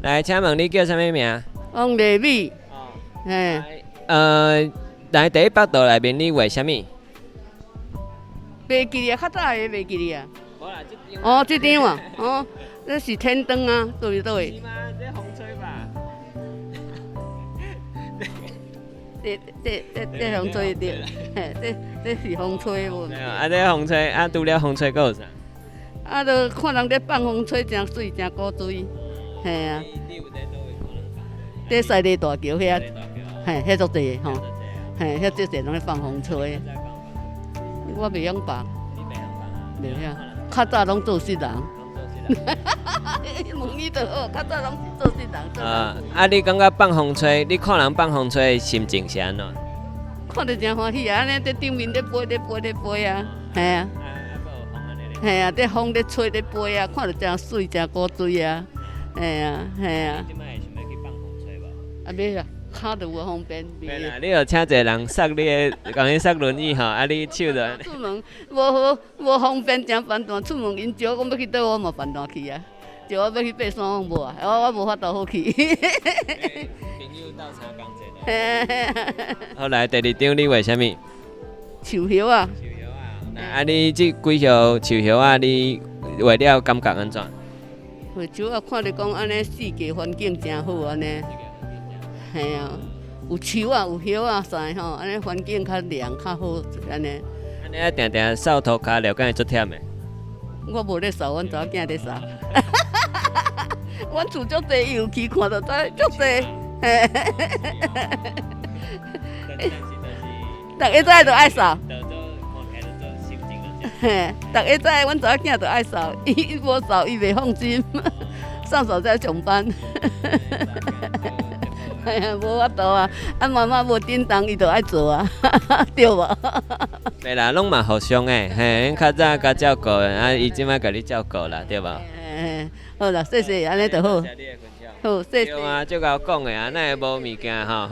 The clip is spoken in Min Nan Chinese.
來，請問你叫啥物名？王麗美。嘿。來佇北道內面，你畫啥物？袂記哩啊，較早的袂記哩啊。哦，這張啊，哦，這是天燈啊，對佗位？是嗎？這風吹吧。這這這這風吹對，嘿，這這是風吹無？啊，這風吹，啊，除了風吹，閣有啥？啊，就看人咧放風吹，誠媠，誠古錐，嘿啊。佇西麗大橋遐，嘿，遐足濟吼，嘿，遐足濟人咧放風吹。我袂曉放，袂曉，較早攏做穡人。問伊就好，較早攏是做穡人。啊，啊！你感覺放風吹，你看人放風吹的心情是按怎？看著誠歡喜啊！按呢佇頂面咧飛咧飛咧飛啊，嘿啊。嘿啊，佇風咧吹咧飛啊，看著誠媠誠古錐啊，嘿啊嘿啊。這擺會想欲去放風吹無？啊，袂啦，跤著無方便。袂啦，你著請一个人捒你的，共你捒輪椅吼，啊，你手就。出門無好無方便，誠煩惰。出門𪜶招講欲去佗，我嘛煩惰去啊。招我欲去爬山，我無啊，我無法度好去。朋友鬥相共者。好，來第二張你畫啥物？樹葉仔。樹葉仔。啊，你這幾葉樹葉仔，你畫了感覺按怎？畫樹仔看著講按呢四季環境誠好按呢。嘿啊，有樹仔有葉仔啥吼，按呢環境較涼較好按呢。按呢定定掃塗跤了，敢會足忝的？我無咧掃，阮查某囝咧掃。阮厝足濟，伊有去看就知足濟。嘿。逐个早就愛掃。嘿，逐个早阮查某囝就愛掃，伊無掃伊袂放心，掃掃才上班。哎呀，無法度啊！啊，媽媽無叮當，伊就愛做啊，對無？袂啦，攏嘛互相的，嘿，恁較早共照顧的，啊，伊這擺共你照顧啦，對無？嘿，好啦，謝謝，按呢就好。好，謝謝。對啊，足𠢕講的啊，哪會無物件吼？